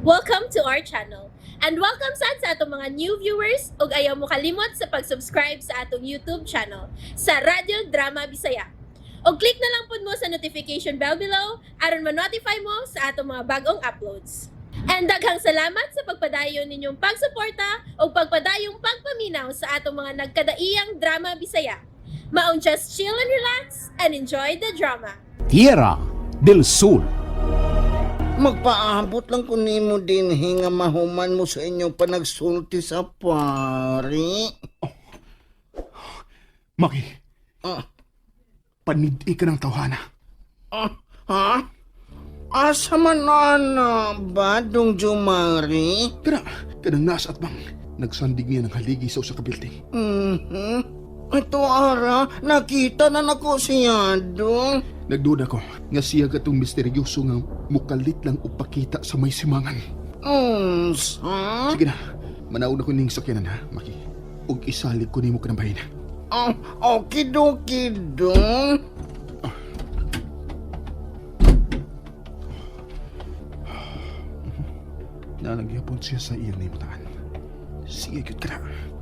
Welcome to our channel. And welcome sad sa atong mga new viewers ug ayaw mo kalimot sa pag-subscribe sa atong YouTube channel sa Radyo Drama Bisaya. Og click na lang pud mo sa notification bell below aron ma-notify mo sa atong mga bagong uploads. And daghang salamat sa pagpadayon ninyong pagsuporta ug pagpadayong pagpaminaw sa atong mga nagkadaiyang drama Bisaya. Maong just chill and relax and enjoy the drama. Tierra del Sol. Magpaabot lang ko nimo dinhi nga mahuman mo sa inyong panagsulti sa pari. Maki, Ah, panid-i ka ng tawhana. ah, ha? Asa man ana ba, Dong Jumari? Kana, kanang nasa at bang nagsandig niya ng haligi sa usa ka building. Ito ara, nakita na nako siya, Dong. Nagduda ko nga siya katong misteryoso nga mukalit lang upakita sa may simangan. Unsa? Sige na, manauna ko ning sakyanan ha, Maki. Ug isalig ko nimo kanang bahin. Ah, okidoki, Dong. Nalagyapon siya sa iyang nahimutangan. Siya gyud kana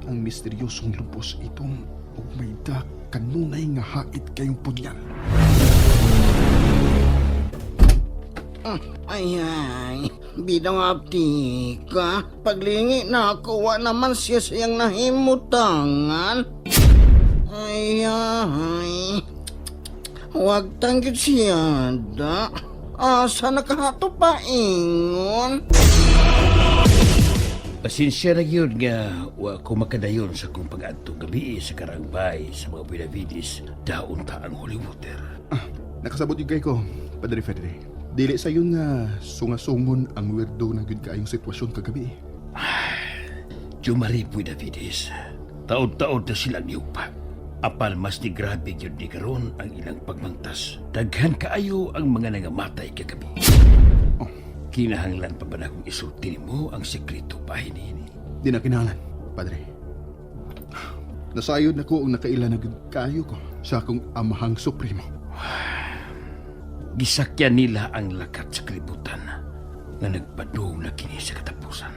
ang misteryosong lubos itong ug may da kanunay nga hait kayong punyal. Ay, ay, bidang aptika. Paglingi na ako, wa naman siya siyang nahimutangan. Ay, ay, huwag tanggit siya, da. Asa nakahato pa ingon? Pasensya na gyud nga wa ko makadayon sa akong pag-adto gabi sa Karangbay sa mga Benavides daon ta ang holy water. Ah, nakasabot yung kay ko, Padre Freddy. Dili sa yun nga sungasungon ang weirdo na gyud kaayong sitwasyon kagabi. Jumari Benavides. Taod-taod na silang niupa. Apan mas ni grabe gyud ni karon ang ilang pagmangtas. Daghan kaayo ang mga nangamatay kagabi. Oh. Kinahanglan pa ba na akong isulti nimo ang sekreto bahin niini? Di na kinahanglan, Padre. Nasayod na ko ang nakaila na gyud kaayo ko sa akong amahang supremo. Gisakyan nila ang lakat sa kalibutan nga nagpadung na kini sa katapusan.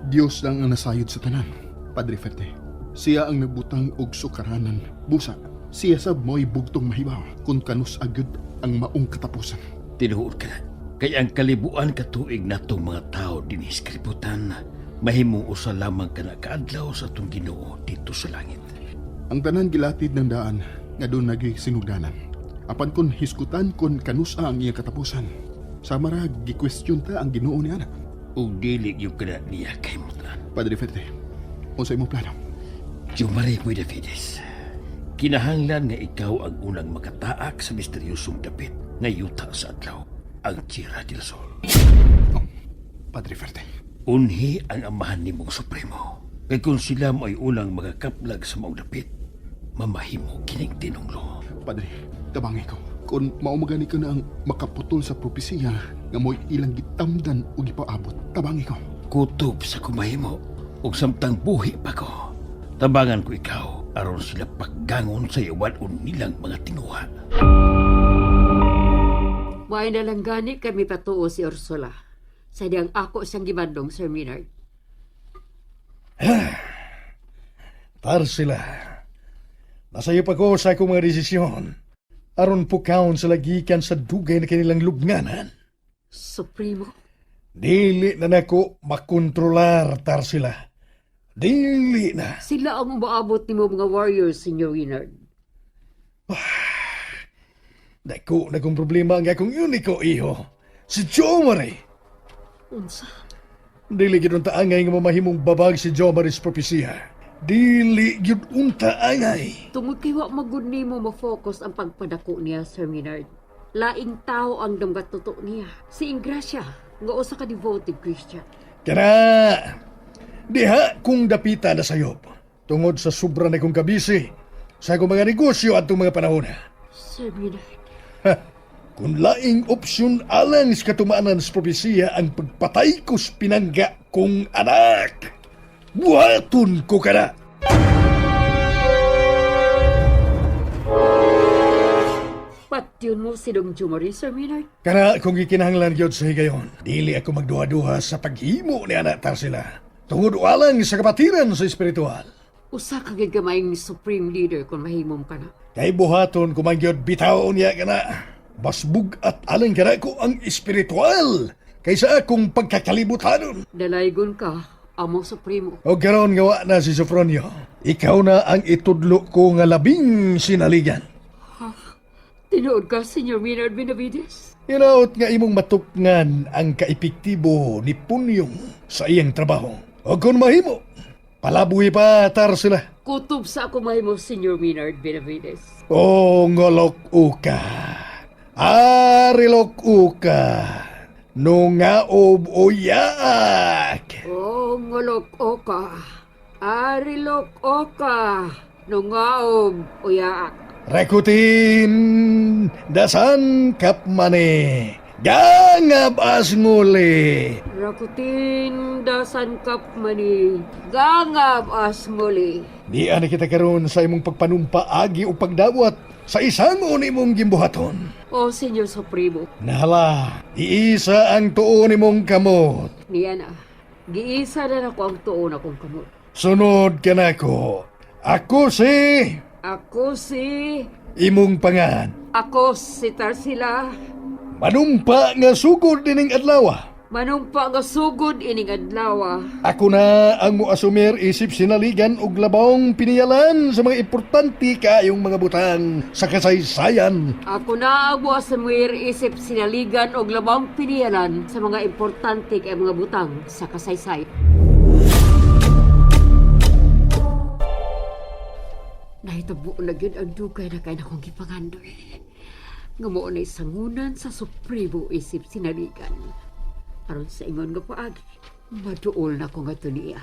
Dios lang ang nasayod sa tanan, Padre Ferde. Siya ang nagbutang og sukaranan. Busa, siya sab mo'y bugtong mahibaw kung kanus agad ang maong katapusan. Tinuod ka na. Kay ang kalibuan katuig natong mga tao dinhi sa kalibutan, mahimong usa lamang kana kaadlaw sa atong Ginoo dito sa langit. Ang tanan gilatid ng daan nga doon naging sinugdanan. Apan kon hisgutan kon kanusa ang iyang katapusan. Sama ra gi-question ta ang Ginoo ni ana. Ug dili gyud kana niya kay mutan. Padre Ferte, unsa imong plano? Jumari Davides. Kinahanglan nga ikaw ang unang makataak sa misteryosong dapit nga yuta sa adlaw, ang Tierra del Sol. Oh, Padre Ferte, Unhi ang amahan nimong supremo. Kay kung sila mo ay unang makakaplag sa maong dapit, mamahimo kining tinunglo. Padre, tabangi ko. Kung maumagani ko na ang makaputol sa propesiya nga mo'y ilang gitamdan o gipaabot, tabangi ko. Kutob sa kumahimo ug samtang buhi pa ko. Tabangan ko ikaw aron sila paggangon sa iwan nilang mga tinuha. May na lang gani kami patuo si Ursula. Sa diyang ako siyang gibandong, Sir Maynard. Tar sila. Nasayo pa ko sa akong mga desisyon. Aron pukawon sila gikan sa dugay na kanilang lubnganan. Supremo, Dili na nako makontrolar tar sila. Dili na. sila ang umaabot nimo mga warriors, Sir Maynard. Dako na kong problema ang akong uniko iho. Si Jomari. Unsa? Dili gyud unta angay nga mamahimong babag si Jomari sa propesiya. Dili gyud unta angay. Tungod kay wa magud nimo ma-focus ang pagpadako niya, Sir Maynard. Laing tao ang damgatuto niya. Si Ingracia, nga usa ka devoted Christian. Kana! Diha kung dapita na sayob. Tungod sa sobra na kong kabisi sa akong mga negosyo at mga panahon. Sir Maynard, Ha, kung laing opsyon alang sa katumaanan sa propesiya ang pagpatay ko sa pinangga kong anak. Buhaton ko kana! Patyon mo si Dong Jumari, Sir Maynard. Kana kung gikinahanglan gyud sa higayon, dili ako magduha-duha sa paghimo ni ana Tarsila. Tungod alang sa kapatiran sa espiritual. Usa ka gyud gamayng supreme leader kung mahimong ka na. Kay buhaton ko man gyud bitaw niya kana. Basbug at alang kana ko ang espiritual kaysa akong pagkakalibutanon. Dalaygon ka, among supremo. O karon nga wa na si Sofronio. Ikaw na ang itudlo ko nga labing sinaligan. Tinuod ka, Senyor Maynard Benavides. Hinaot nga imong matupngan ang kaepektibo ni Punyong sa iyang trabaho. O kung mahimo, palabuhi pa tar sila. Kutob sa ako mahimo, Senyor Maynard Benavides. O ngolok uka, arilok uka, nungaob uyak. O ngolok oka, arilok oka, nungaob uyaak. Rekutin, dasan kapmane, gangab asnguli. Rakutin dasan kap mani, gangab asmuli. Di ana kita karon sa imong pagpanumpa agi o pagdawat sa isang uni mong gimbuhaton. O Senyor Supremo, Nahala, iisa ang tuon nimong kamot. niya na. Giisa na nako ang tuon akong kamot. Sunod ka nako. Ako si Ako si... imong pangan. Ako si Tarsila. Manumpa nga sugod dining adlaw. Manumpa nga sugod ining adlaw. Ako na ang muasumir isip sinaligan og labong piniyalan sa mga importante kaayong mga butang sa kasaysayan. Ako na ang muasumir isip sinaligan og labang piniyalan sa mga importante kay mga butang sa kasaysayan. Nahitabo na gyud ang dugay na kay nakong gipangandoy. Nga mao na'y sangunan sa supremo isip sinaligan. Aron sa ingon nga paagi, maduol na ko nga niya.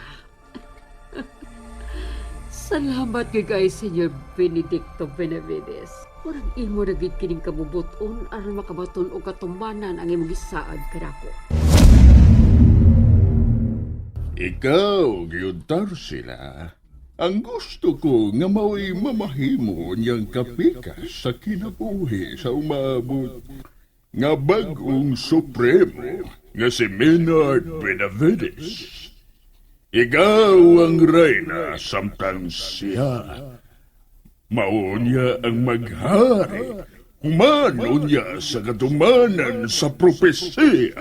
Salamat gyud kay Senyor Benedicto Benavides. Murag imo na gyud kining kabubuton aron makabaton og katumbanan ang imong gisaad kanako. Ikaw, gyud Tarsila. Ang gusto ko nga mao'y mamahimo niyang kapikas sa kinabuhi sa umabot. Nga bag-ong supremo nga si Maynard Benavides. Ikaw ang reyna samtang siya. Mao niya ang maghari. Humano niya sa katumanan sa propesiya.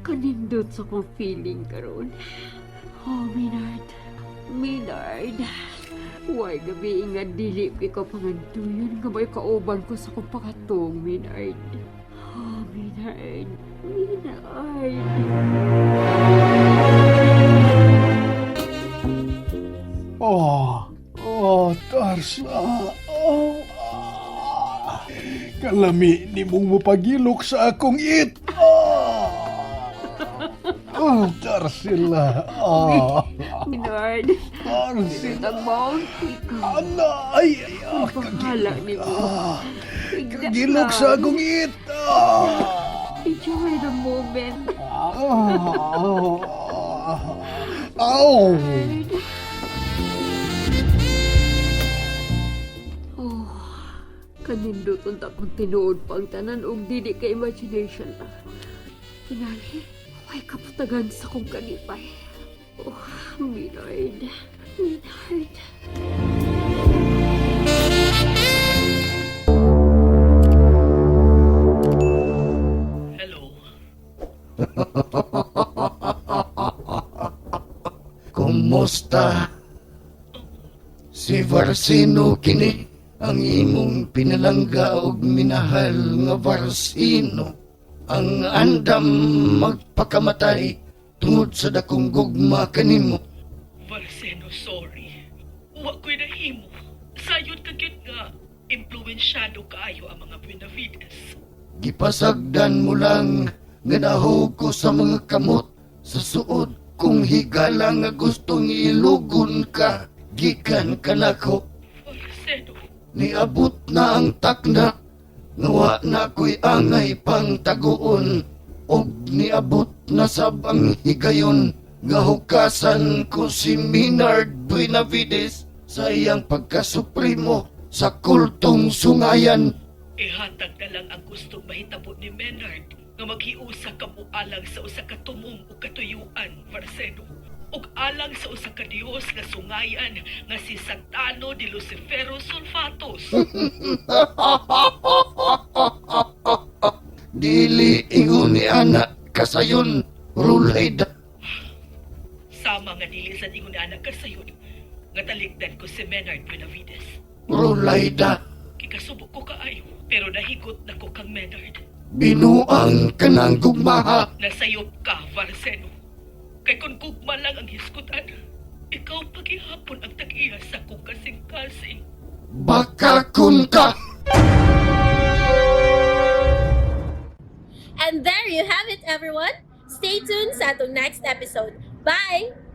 Kanindot sa kong feeling karon. Oh, Maynard. Maynard. Why gabi nga dili ko panganduyan nga may kauban ko sa kong pakatong, Maynard. Oh, Maynard. Maynard. Oh, oh, Tarsila. Oh, ah. Kalami ni mong mapagilok sa akong it. Oh, oh Tarsila. Oh, Maynard. Tarsila. Ang bounty ko. Ana, ay, ay, ah, Bahala ni mo. kagilok sa akong it. Ah. Enjoy the moment. Ah, ah, ah. Ow! Oh, kanindot unta kong tinuod pa ang tanan og dili ka imagination na. Tingali, way kaputagan sa kong kalipay. Oh, Maynard. Maynard. Hello. Kumusta? Si Varsino kini ang imong pinalangga og minahal nga Varsino. Ang andam magpakamatay tungod sa dakong gugma kanimo. Valseno, sorry. Wa ko'y nahimo. Sayod ka gyud nga impluwensyado kaayo ang mga Buenavides. Gipasagdan mo lang nga dahog ko sa mga kamot sa suod kung higala nga gustong ilugon ka gikan kanako. Valseno, Niabot na ang takna nga wa na ko'y angay pang taguon og niabot na sab ang higayon nga hukasan ko si Minard Buenavides. sa iyang pagkasupremo sa kultong sungayan. Ihatag na lang ang gustong mahitabo ni Menard nga maghiusa kamo alang sa usa ka tumong ug katuyuan, Varseno. Ug alang sa usa ka Dios nga sungayan nga si Satano de Lucifero Sulfatos. Dili ingon ni ana kasayon Rulaida. Sama nga dili sa ingon ni anak kasayon nga talikdan ko si Menard Benavides. Rulaida, Kikasubo ko kaayo pero nahigot na ko kang Menard. binuang kanang gugmaha. Nasayop ka, Varseno. Kay kung gugma lang ang hisgutan, ikaw paghihapon ang tag-iya sa kong kasing-kasing. Baka kun ka. And there you have it, everyone. Stay tuned sa atong next episode. Bye!